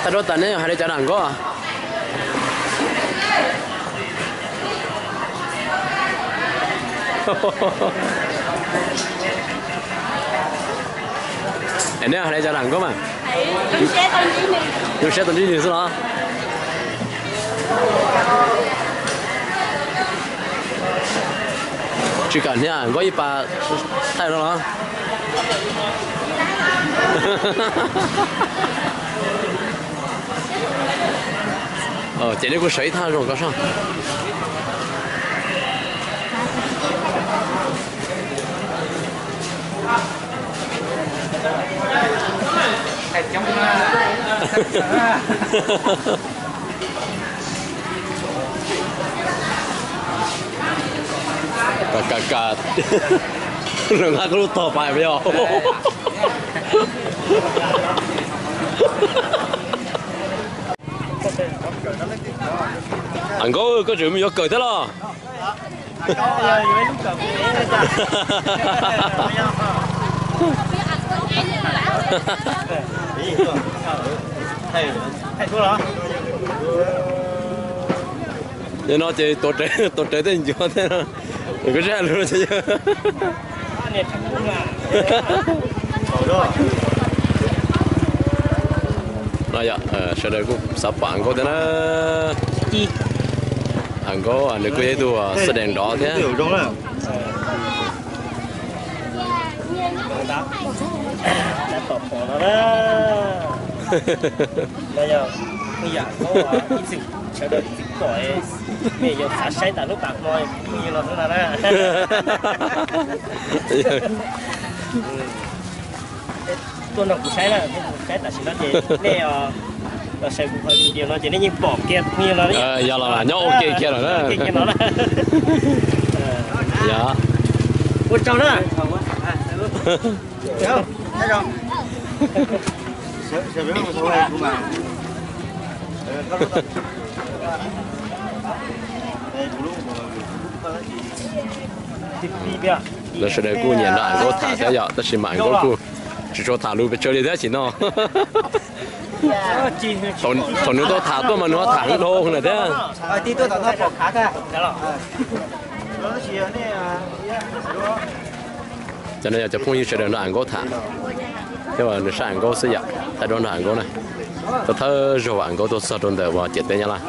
Thaij duab tas neb hais li cas rau Am Nkaub? Es neb hais li cas rau Am Nkaub mas? Zoo siab tau ntsib nws xwb los? Tsis kam hnia Am Nkaub ib pas thaij no los? Ces neb kuj sawv ib thaj zoo ko soj. Ka ka ka, lawv nqa koj lub tog pais yog. Am Nkaub, koj tseem mus yuav kawm thiab los? Yog no ces tuav rawv tej ncuav thiab no. Koj zaj lus ces yog no yog sawv daws kuj xav pom Am Nkaub thiab na. Am Nkaub nws kuj yog ib tug xab dees nrov thiab. Sawv daws ib txwm pom, mej yuav xav saib tas lub pas hmo phooj ywg no xwb no na. Tuaj nrog kuv saib na, saib tam sim no ces nej los saib kuv qhov video no ces nej yeej pom kiag phooj ywg no. Yog los nyob ua ke kiag lawm na. Ua tsaug na. Lawv sawv daws kuj nyiam nrog Am Nkaub tham thiab yom, tab sis mas Am Nkaub kuj tsis tshua tham lus pes tsawg li thiab sim no. Thaum nws tau tham tuaj mas nws ho tham heev dhau lawm thiab. Cov no yog cov phooj ywg sawv daws nrog Am Nkaub tham, thiab nws saib Am Nkaub xwb yom, thaij duab nrog Am Nkaub na. Thawj thawj zaug Am Nkaub tuaj txog rau ntawm uas ciam teb Nyab Laj.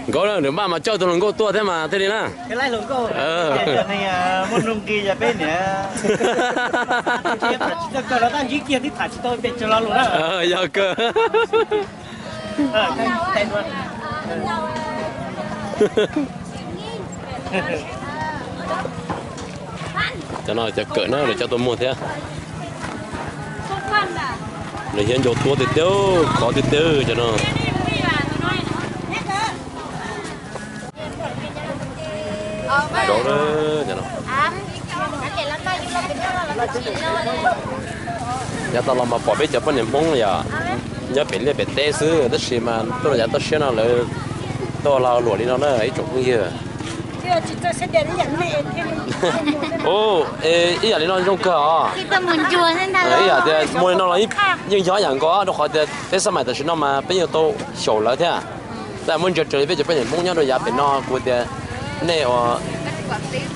Nkauj na, nws maj mas coj tus hluas nkauj tuaj thiab mas thiaj li na. Yog kawg. Cov no cov kawm na, lawv coj tuaj muag thiab. Lawv hiab ncau tuab tiag tiag, khov tiag tiag cov no. Yav tau los mas pom peb cov poj niam Hmoob yom, nyob pem liaj pem teb xwb, tab sis mas tuaj yav toj siab no lawv tuaj ua lag ua luam li no na ib tsoom phooj ywg. Ib yam li no zoo kawg os. Ib yam tias muaj li no los yeej yog ib yam nkaus, rau qhov tias peb xab maim tam sim no mas peb yeej tau xyaum lawv thiab. Tab muab ntsia raws li peb cov poj niam Hmoob nyob rau yav pem no kuv tias nej ua,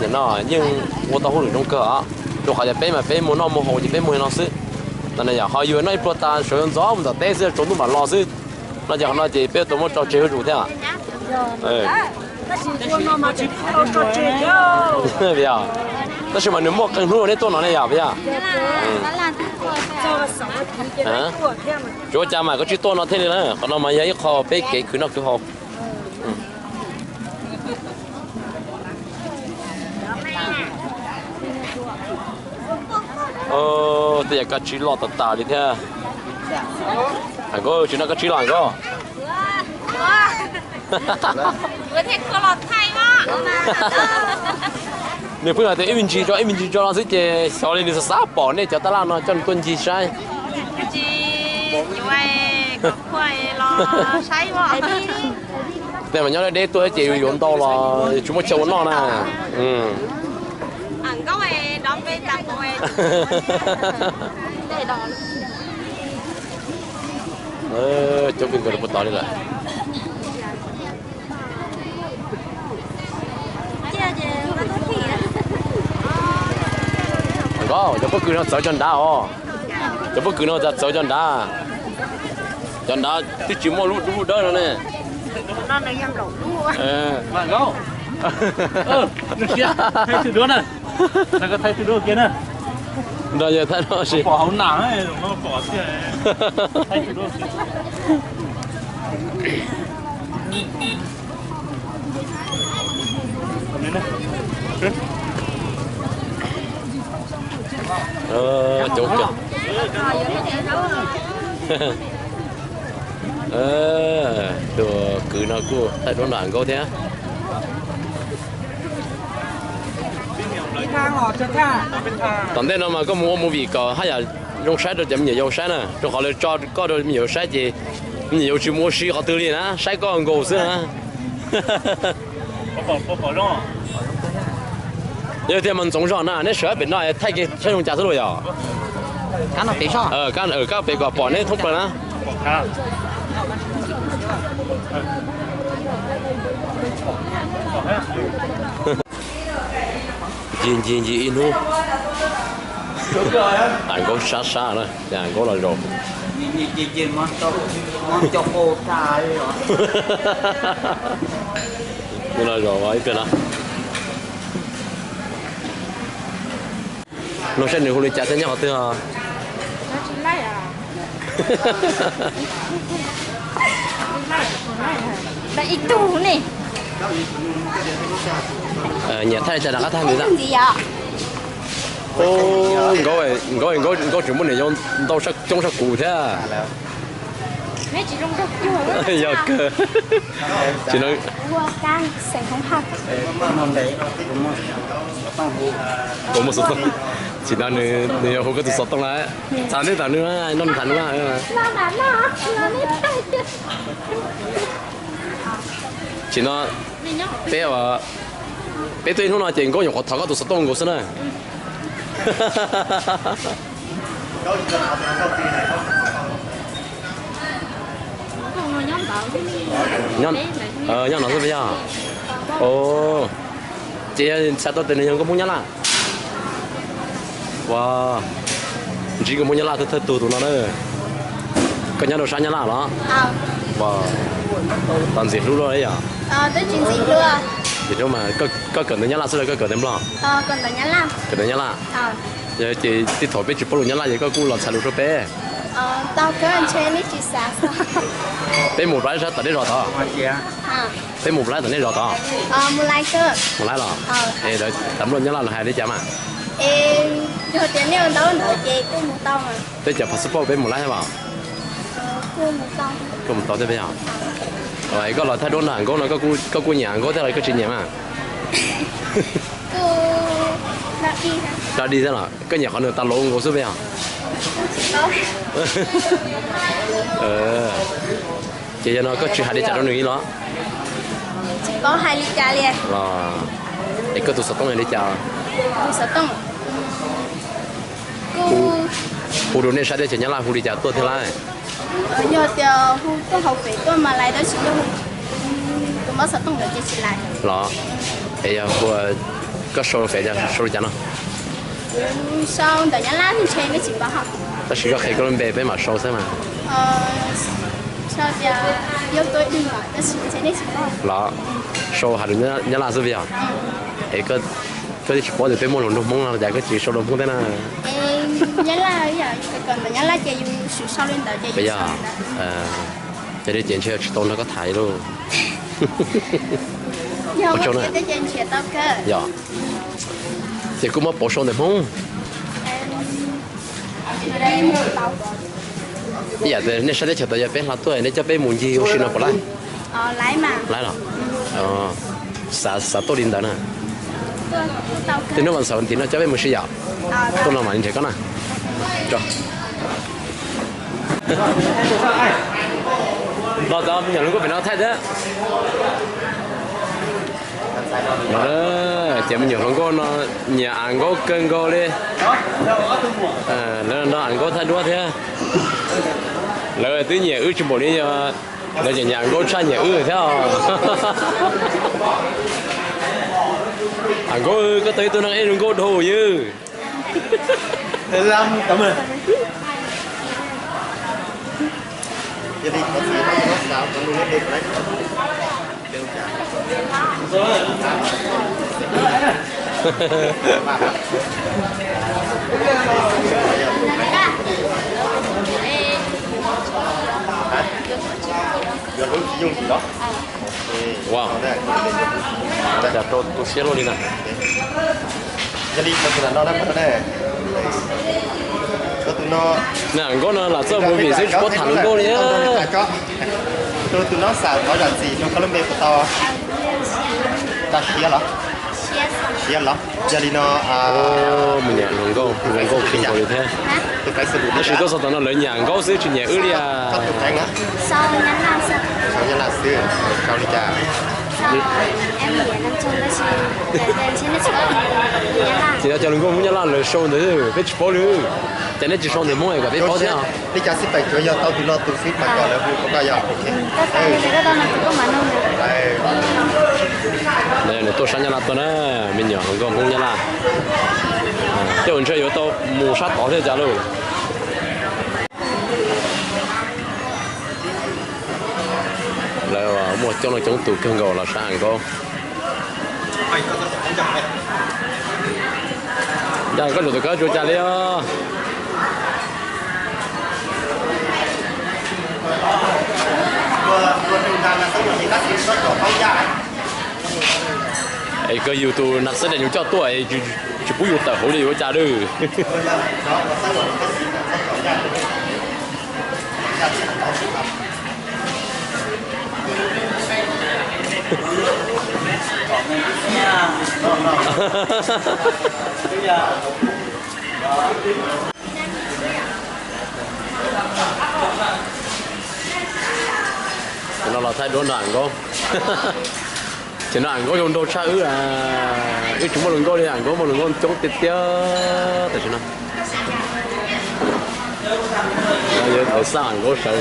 nim no yeej ua tau hauj lwm zoo kawg os, rau qhov tias peb mas peb muaj noj muaj haus ces peb muaj li no xwb. No yog ho yus noj ib pluag tas sawv ntxov mus tom teb xwb, tsaus ntuj mam los xwb. No ces qhov no ces peb tau muab tso tseg zuj zus thiab. Tab sis mas nws muaj qee hnub nej tuaj no ne yom, puas yog? Tsuas ua cas mas koj tsis tuaj no thiaj li na, qhov no mas yog ib qho peb kev khwv noj khwv haus. Tej yam kab tsib loj tas tas li thiab. Nkauj, tsis noj kab tsib los nkauj? Nws pheej hais tias ib me ntsis tso, ib me ntsis tso no xwb ces xyov li nws xav xav pom nej cov tab laj no coj nws tuaj ncig saib. Tej mas nyob deb deb tuaj ces yuav ntau los tsis muaj chaw ua noj na. Cov phooj ywg puas tos li lawm? Nkauj, cov pob kws no txawv cov nrad os. Cov pob kws no txawv cov nrad. Cov nrad twb tsis muaj lub dub lub dawb no ne. Nrog yawg thaij no si. Tus kwv no kuj thaij duab nrog Nkauj thiab. Tom ntej no mas koj mus ua movie kom haj yam zoo saib rau cov me nyuam yaus saib na, rau qhov lawv tso koj rau me nyuam yaus saib ces me nyuam yaus tsis mus ua si qhov twg li na, saib koj nkaus xwb na. Yog tias mas ntxoov zog na, neb sawv pem no thaij kiag saib zoo cas xwb los yog? Kab pem kom pom neb thoob plaws na. Ncig ncig ncig ib hnub, Nkauj sab sab na, Nkauj los zaum. Los zaum ib pliag na. No saib nws hu li cas thiab nyob qhov twg os? Nyiam thaij li cas rov qab thaij ntxiv. Nkauj, Nkauj tseem muaj niam yau ntau coob sab kuv thiab. Yog kawg. Tsis no kuv muaj xov tooj. Tsis no nws yog hu koj tus xov tooj lawm. Txav neb tam nws no, nws tham nws. Tsis no peb, peb tuaj ib hnub no ces Nkauj nyuam qhuav thov koj tus xov tooj nkaus xwb na. Nyob no xwb peb yog. Ces yog xav tau tias nws yog nkauj Hmoob Nyab Laj. Ua, ntsib nkauj Hmoob Nyab Laj thawj thawj tug tus no na. Koj nyob rau sab Nyab Laj los? Ua, tau ntxim hlub luaj li yom? Koj kawm ntawv Nyab Laj xwb los koj kawm ntawv Nplog? Kawm ntawv Nyab Laj. Yog ces tej thaum peb tsis paub lus Nyab Laj ces koj kuj los txhais lus rau peb. Peb mus Plab sab tom nej zos tod. Peb mus Plab tom nej zos tod. Mus Laib los? Es lawv tas npluaj Nyab Laj lawv hais li cas mas? Peb cov passport peb mus Laib thiab mas. Koj mus tau thiab peb yog. Es koj los thaij duab nrog Nkauj no koj kuj nyiam Nkauj thiab los koj tsis nyiam mas? Dog dig thiab los koj nyiam qhov nws tas laus nkaus xwb peb yog? Ces yog no koj tsis hais li cas rau nws li los? Es koj tus xov tooj yog li cas? Hu rau nej sab teb chaws Nyab Laj hu li cas tuaj thiab lawm? Yog tias hu tuaj hauv fev tuaj mas lawm, tab sis yog hu tus mob xov tooj ntawd ces tsis lawm. Los, es yog hu, koj sau fev, sau li cas no? Sau ntawv Nyab Laj ntshe nej tsis paub. Tab sis koj qhia koj lub npe peb mam sau xwb mas. Sau tias, tab sis ntshe nej tsis paub. Los, sau hais lus Nyab Laj xwb peb yog? Es koj twb tsis paub tias peb muaj lus nrog Hmoob no cas koj tsis sau lus Hmoob thiab na? Nyab Laj, kawm ntawv Nyab Laj ces yus sau li ntawd ces yus sau li ntawd. Yog li ces ntshe tsis tau nrog koj tham li lauj. Yog, ces kuj muab pauv sau ntawm Hmoob. Ib yam tias nej sab teb chaws tod yog peb hla tuaj nej coj peb mus ncig ua si no puas laib? Laib los? Xav, xav tuaj li ntawd na. Tej hnub vas xaum ntim no coj peb mus si yom. Tuaj no mam li nrhiav koj na. Los txog me nyuam hluas nkauj pem no thaij thiab. Ces me nyuam hluas nkauj no nyiam Am Nkaub kawg nkaus li. Lawv nrog Am Nkaub thaij duab thiab. Lawv twb nyiam wb tsis npaum li, lawv tseem nyiam Am Nkaub tshaj nyiam wb thiab os. Am Nkaub, koj tau ib tug neeg ej zoo nkauj dhau yawg. Ua cas rau tu siab luaj li na. Nws Am Nkaub no lam txawj movie xwb tsis paub tham hluas nkauj li. Tus no xav thov zam txim rau koj lub npe puas tau? Tau siab los? Siab los? Yog li no, me nyuam hluas nkauj, hluas nkauj kawg nkaus li thiab. Tab sis tuaj txog tom no lawv nyiam Am Nkaub xwb tsis nyiam wb li as. Sau Nyab Laj xwb. Sau li cas? Ces cov hluas nkauj Hmoob Nyab Laj lawv sau ntawd peb tsis paub li. Ces nej tsis sau ntawv Hmoob es kom peb paub thiab. Li cas xij peem tsuav yog tau tus no tus xwb mas kom lawv hu kom koj yog. Nws tuaj sab Nyab Laj tuaj na, me nyuam hluas nkauj Hmoob Nyab Laj. Tej uas ntshe yuav tau mus sab tod thiab cas lauj. Lawv muaj coob leej coob tus kawg nkaus los sab Am Nkaub. Cas koj lus tus kawb tsuas cas li os? Es kawg yus tus nas xab des nyuj coj tuaj, tsis pub yus tawm hauv li yuav cas lawm. Ces no los thaij duab nrog Am Nkaub. Ces no Am Nkaub zoo nraug tshaj wb, wb tsis muaj hluas nkauj li, Am Nkaub muaj hluas nkauj coob tiag tiag tam sim no. Yuav xaj Am Nkaub sawv.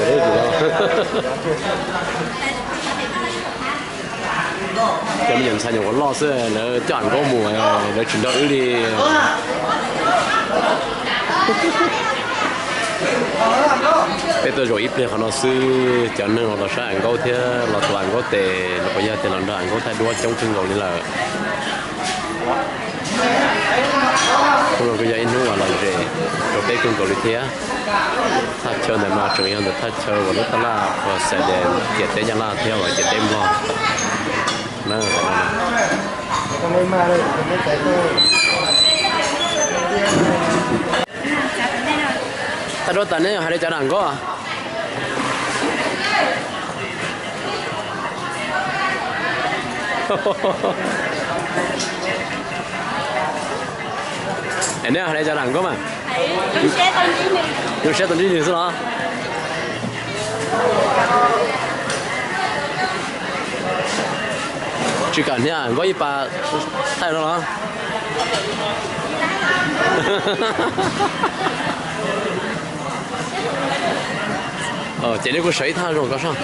Cov me nyuam ntxhais nyuam qhuav loj xwb lawv coj Am Nkaub mus, lawv tsis nrog wb li. Peb tuaj zaum ib pliag qhov no xwb cov neeg los sab Am Nkaub thiab los tus Am Nkaub tes los puas yog tias los nrog Am Nkaub thaij duab coob kawg nkaus li lawm. Hnub no kuj yog ib hnub uas lom zem rau peb kawg nkaus li thiab. Thaj chaw ntawm no tseem yog ntawm thaj chaw uas lub tab laj uas xav tias ciam teb Nyab Laj thiab uas ciam teb Nplog na. Thaij duab tas neb hais li cas Am Nkaub? Es neb hais li cas Am Nkaub mas? Zoo siab tau ntsib nws xwb los? Tsis kam hnia Am Nkaub ib pas thaij no los? Ces neb kuj sawv ib thaj zoo ko soj.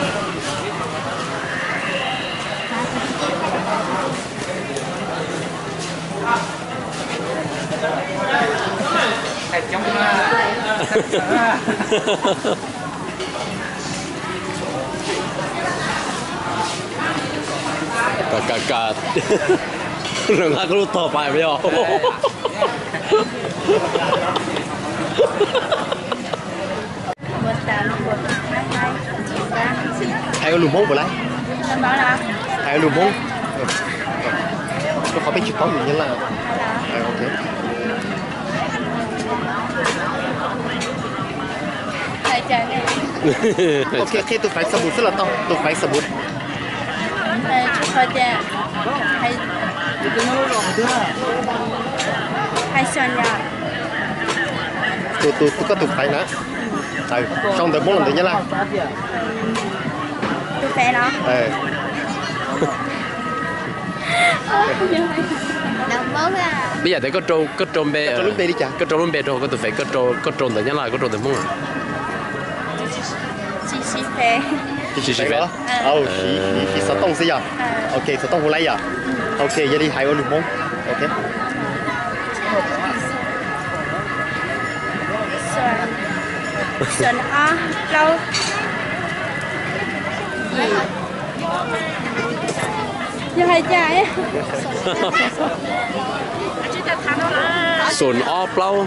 Ka ka ka, lawv nqa koj lub tog pais yog. Hais lus Hmoob puas lawm? Hais lus Hmoob. Rau qhov peb tsis paub lus Nyab Laj. Ok, qhia tus Facebook xwb los tau, tus Facebook. Tus, tus, koj tus Facebook na. Sau ntawv Hmoob los ntawv Nyab Laj. Tus fev los? Peb yam tias koj rau, koj rau npe, koj rau lub npe rau koj tus fev, koj rau ntawv Nyab Laj, koj rau ntawv Hmoob. Tsis siv fev. Tsis siv fev. Siv xov tooj xwb yom? Ok, xov tooj hu laib yom? Ok, yog li hais ua lus Hmoob. Ok. Xoom ob plaub yim. Yog hais cas? Xoom ob plaub.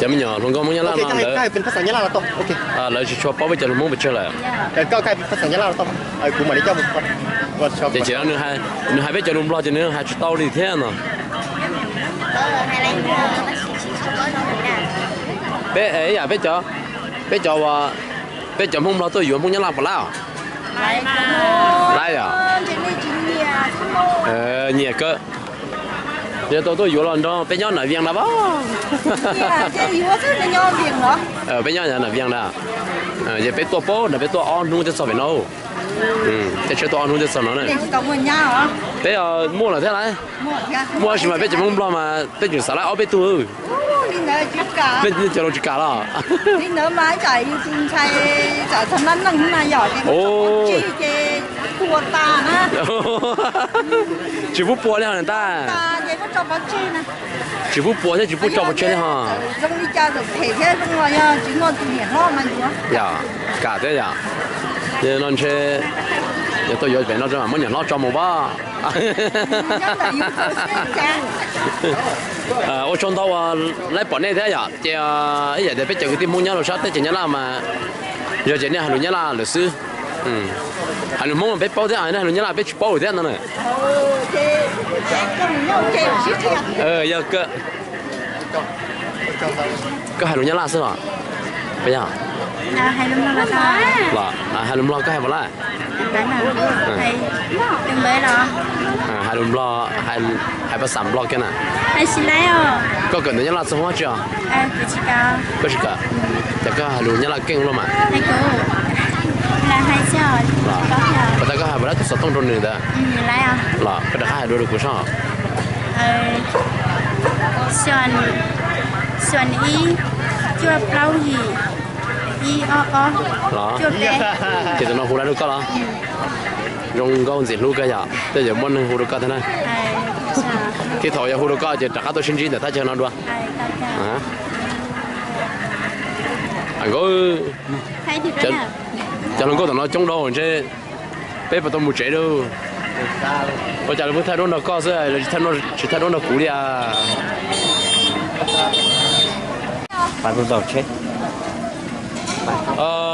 Cov me nyuam hluas nkauj Hmoob Nyab Laj no lawv, lawv tsis tshua paub peb cov lus Hmoob pes tsawg lawm. Ces nws hais peb cov lus Nplog ces nws hais tsis tau li thiab no. Peb, ib yam peb cov, peb cov, peb cov Hmoob Nplog tuaj yuav Hmoob Nyab Laj puas lab? Lab yom? Nyiam kawg. Yog tau tuaj yuav los nrog peb nyob nram Vias na as. Peb nyob nram Vias na. Yog peb tuaj paub na, peb tuaj ob hnub thiaj txog pem no. Tej tsheb tuaj ob hnub thiaj txog no na. Peb muaj lawm thiab lawm. Muaj tab sis mas peb cov Hmoob Nplog mas peb tseem xav lab ob peb tug. Peb cov laus tsis kam los. Tsis pub pua li ho ntag. Tsis pub pua thiab tsis pub tso pov tseg li ho. Yog, kam thiab yom. Yog no ntshe yog tuaj yuav pem no tso mas muab niam hlob tso mus pab. Ua tsaug ntau uas lawv pom nej thiab yom. Ces ib yam tias peb cov kwv tij Hmoob nyob rau sab teb chaws Nyab Laj mas yog ces nej hais lus Nyab Laj lawm xwb. Hais lus Hmoob mas peb paub thiab, nej hais lus Nyab Laj peb tsis paub thiab no na. Yog kawg. Koj hais lus Nyab Laj xwb los? Los hais lus Nplog koj hais puas lab? Hais lus Nplog, hais pas xas Nplog kiag na. Koj kawm ntawv Nyab Laj txog hoob tsi os? Koj tsis kawm. Ces koj hais lus Nyab Laj keej luaj mas. Puas tas koj hais puas lab tus xov tooj rau nws ntawd? Los koj rov qab hais dua rau kuv soj. Los, ces tus no hu lab rau koj los? Zoo nkauj ntxim hlub kawg yom, tej zaum muaj neeg hu rau koj thiab na. Thiab thaum yog hu rau koj ces rov qab tuaj sib ntsib ntawm thaj chaw no dua. Nkauj, cov hluas nkauj tom no coob dhau ntshe peb puas tau mus tsev lauj? Ua cas lawv pheej thaij duab nrog koj xwb, lawv tsis thaij duab nrog kuv li as?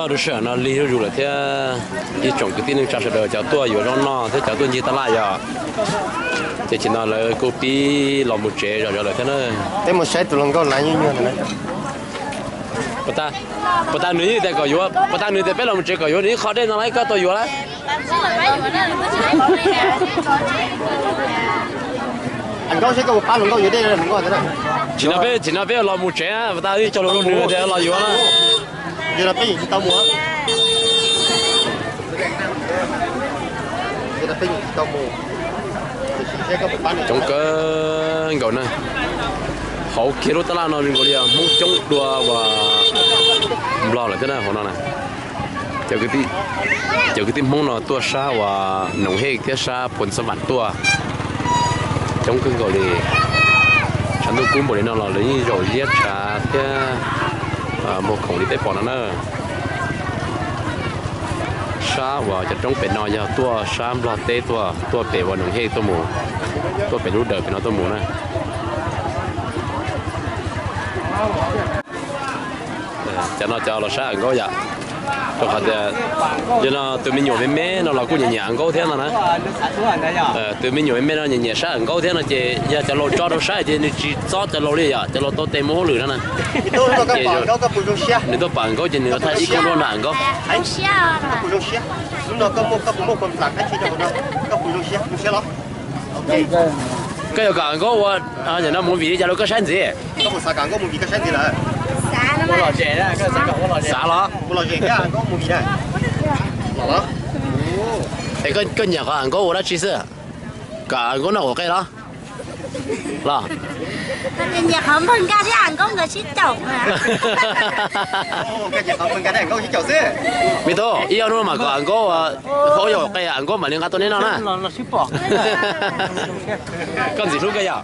Lub sij hawm no lig zuj zus lawm thiab, ib tsoom kwv tij neej tsa sawv daws cov tuaj yuav zaub noj thiab cov tuaj ncig taj laj yog, ces chim no lawv kuj pib los mus tsev zom zaws lawm thiab na. Peb mus saib tus hluas nkauj lav nyuaj nyuag ntawd. Puas tas nws yeej tias kom yuav, puas tas nws tias peb los mus tsev kom yuav nws ib qho dej no los koj tau yuav lawm? Nkauj, seb koj puas pab hluas nkauj yuav dej. Tsis no peb, tsis no peb los mus tsev, puas tas cog lus rau nws tias los yuav na. Coob kawg nkaus na. Hauv kiag lub taj laj no zoo nkaus li Hmoob coob dua uas Nplog lawm thiab na hauv no na. Cov kwv tij Hmoob no tuaj sab uas Noov Hej thiab sab Phuas Xab Vam tuaj coob kawg nkaus li. Tshav ntuj kub npaum li no los lawv yeej zaum ziab tshav thiab muag khoom li peb pom no na. Sab uas cov roob pem no yog tuaj sab Nplog teb tuaj, tuaj pem uas Noov Hej tuaj mus, tuaj pem lub dawm pem no tuaj mus na. Cov no cov los saib Am Nkaub yom. Rau qhov tias yog no tus me nyuam me me no los kuj nyiam nyiam Am Nkaub thiab no na. Tus me nyuam me me no nyiam nyiam saib Am Nkaub thiab no ces yog cov laus tso rau saib ces nws tsis txob cov laus li yom, cov laus tau tes muaj hauj lwm no na. Ces nws tuaj pom Am Nkaub ces nws thaij ib koob duab nrog Am Nkaub. Koj yuav kom Nkauj ua, no movie li cas los koj saib ntxiv? Xav los? Es koj nyiam qhov Nkauj ua dab tsi xwb? Kom Nkauj noj quav qej los? Los? Nyiam qhov npawg Nkaj thiab Nkauj nkawd sib caum. Me tub, ib ob hnub mas kom Nkauj, Nkauj yuav quav qej Nkauj mam li nqa tuaj neb noj na. Koj ntxim hlub koj yog?